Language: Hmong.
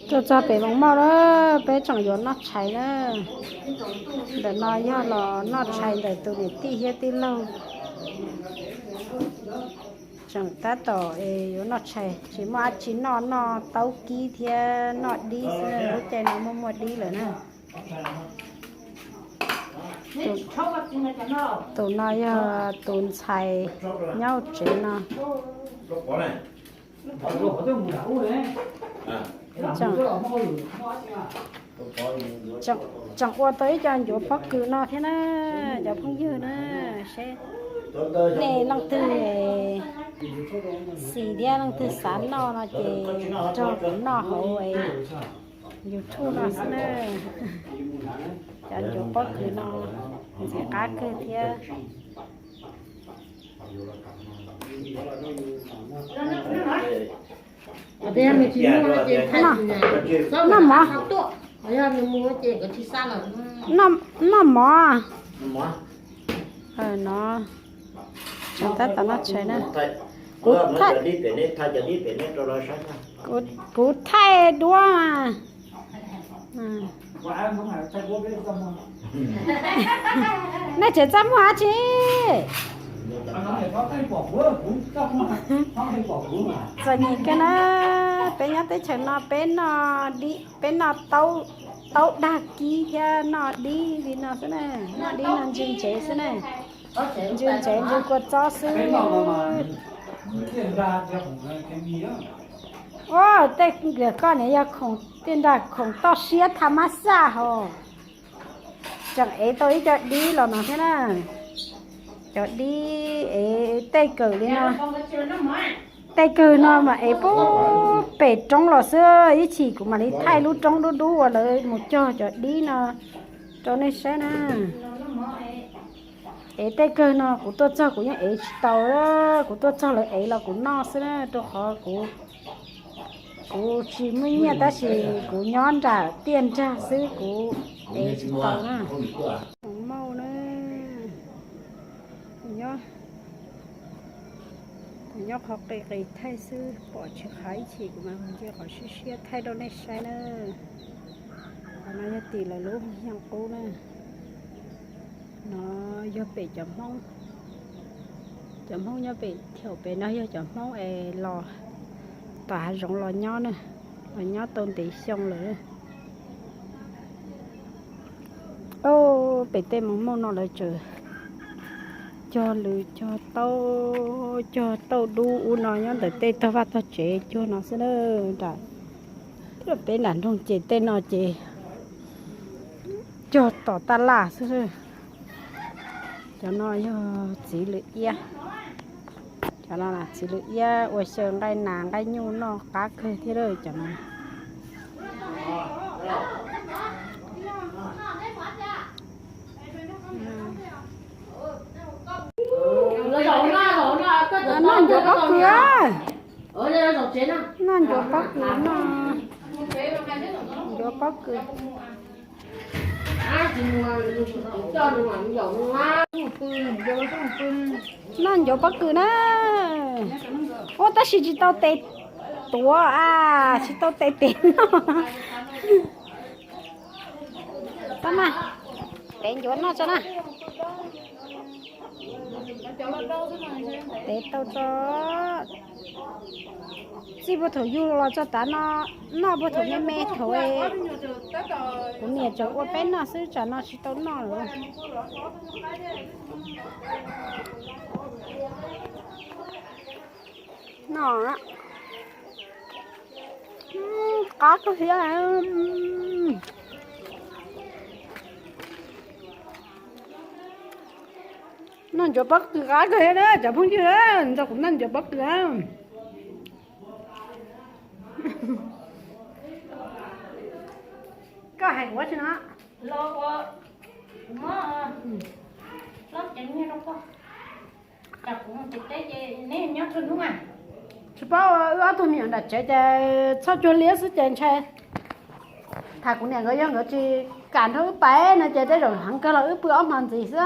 Tuaj txog pem Moos Mauj na, peb tseem yuav noj tshais na. Ntawm no yog los noj tshais ntawm tus niam tij thiab tij laug. Tseem tab tom es yuav noj tshais, tsis muaj dab tsi noj, noj taub kib thiab noj dib xwb, lub caij no muaj muaj dib lawm na. Tus no yog tus ntxhais nyob tsev no. Tseem ua tau ib co ncuav pob kws no thiab na, cov phooj ywg na, seb nej leej twg xis thiab leej twg xav noj no ces nrog kuv noj hauv YouTube no xwb na. Cov ncuav pob kws no ntxim qab kawg thiab. Noj mov, noj mov no, tab tom noj tshais na. Kuv thaij, kuv thaij duab. Nej tseem txaj muag dab tsi? Txom nyem kawg na, peb nyob teb chaws no peb noj dib, peb noj taub, taub dag kib thiab noj dib li no xwb na, noj dib no ntsw ntsev xwb na, ntsw ntsev ntsw kua txob xwb. Ua tej koj niam yog khoom tiaj nrag khoom toj siab tha mab xaj hos. Tseem ev tau ib co dib los no thiab na. Cov dib ev tej kawm li no. Tej kawg no mas ev pub pem roob los xwb, ib chim kuv mam li thaij lub roob dub dub uas lawv mus cog cov dib no rau nej saib na. Ev tej kawg no kuv tuaj txog kuv yeej ev tsis tau, kuv tuaj txog lawv ev los kuv noj xwb na, rau qhov kuv, kuv tsis muaj nyiaj tab sis kuv nyob nram tiaj nrag xwb kuv ev tsis tau na. Moos Mauj na, nyob, nyob qhov qis qis thaij xwb pom tsis qab, ib chim kuv mam mus nce qhov siab siab thaij rau nej saib na. Qhov no yog tim lawv lub hoos yeej qub na. No yog pem cov Hmoob, cov Hmoob nyob pem thaum pem no yog cov Hmoob es los tom hav zoov los nyob na, los nyob tau ntev xyoo lawm. Au, pem tej Moos Mauj no lawv tseem cog lws cog taub, cog tauj dub ub no nyob ntawm tej tog vaj tog tsev cuag no xwb na. Nram peb nram nroog ces tej no ces cog tom taj laj xwb. Cov no yog txiv lws iab, cov no txiv lws iab ua xyaw nqaij nas nqaij nyuj noj qab kawg thiab lawm cov no. Noj ncuav pob kws, noj ncuav pob kws no, ncuav pob kws. Noj ncuav pob kws na. Ua tab sis tsis tau tes tuav a, tsis tau tes tes noj. Tab mas, tes ncuav noj tso na. Tes tau tso. Txij puag thaum yug los txog tav no, noj puag thaum me me thaum kuv niam tseem ua peb noj xwb, tsam no tsis tau noj lawm. Noj, qab kawg thiab. Noj ncuav pob kws qab kawg thiab na cov phooj ywg, nrog kuv noj ncuav pob kws. Koj hais kuv ua tsi no? Tsis paub, wb ob tug me nyuam nram tsev ces txhoj cuag liab xwb ces ntshai. Tham kuv niam nkawd yog nkawd tsis kam nrog wb pais no ces tej zaum heev kawg los wb pw ob hmo ntxiv xwb.